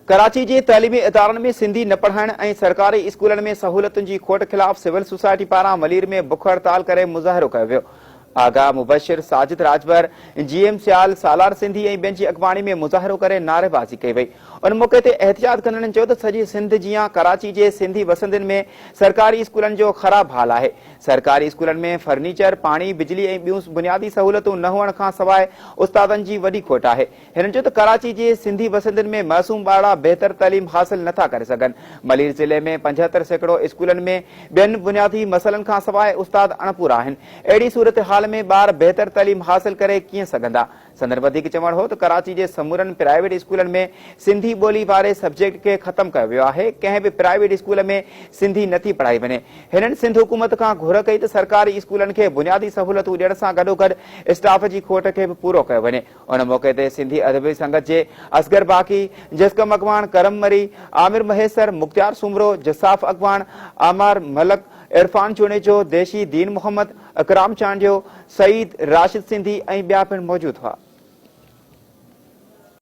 ڪراچي جي تعليمي ادارن ۾ سنڌي نه پڙهائڻ ۽ سرڪاري اسڪولن ۾ سهولتن جي کوٽ خلاف سول سوسائٽي پاران ملير ۾ بک هڙتال ڪري مظاهرو ڪيو ويو. آغا مبشر، ساجد راڄبر، جي ايم سيال، سالار سنڌي ۽ ٻين جي اڳواڻي ۾ مظاهرو ڪري نعريبازي ڪئي وئي. ان موقعي تي احتجاج ڪندڙن چيو ته سڄي سنڌ جيان ڪراچي جي سنڌي وسندين ۾ سرڪاري اسڪولن جو خراب حال آهي. سرڪاري اسڪولن ۾ فرنيچر، پاڻي، بجلي ۽ ٻيون بنيادي سهولتون نه هئڻ کانسواء استادن جي وڏي کوٽ آهي. هنن چيو ته ڪراچي جي سنڌي وسندين ۾ معصوم ٻارڙا بهتر تعليم حاصل نه ٿا ڪري سگهن، ملير ضلعي ۾ 75% اسڪولن ۾ ٻين بنيادي مسئلن کانسواء استاد اڻپورا آهن، اهڙي صورتحال ۾ ٻار بهتر تعليم حاصل ڪري ڪيئن سگهندا؟ سندن وڌيڪ چوڻ هو ته ڪراچي جي سمورن پرائيويٽ اسڪولن ۾ سنڌي ٻولي واري سبجيڪٽ کي ختم ڪيو ويو آهي، ڪنهن به پرائيويٽ اسڪول ۾ سنڌي نه ٿي پڙهائي وڃي. هنن سنڌ حڪومت کان گهر ڪئي ته سرڪاري اسڪولن کي بنيادي سهولتون ڏيڻ سان گڏوگڏ اسٽاف جي کوٽ کي به پورو ڪيو وڃي. ان موقعي تي سنڌي ادبي سنگت جي اصغر باقي، جسقم اڳواڻ ڪرم مري، عامر مهيسر، مختيار سومرو، جساف اڳواڻ عمار ملڪ، عرفان جوڻيجو، ديشي دين محمد، اڪرام چانڊيو، سعيد راشد سنڌي ۽ ٻيا پڻ موجود هئا.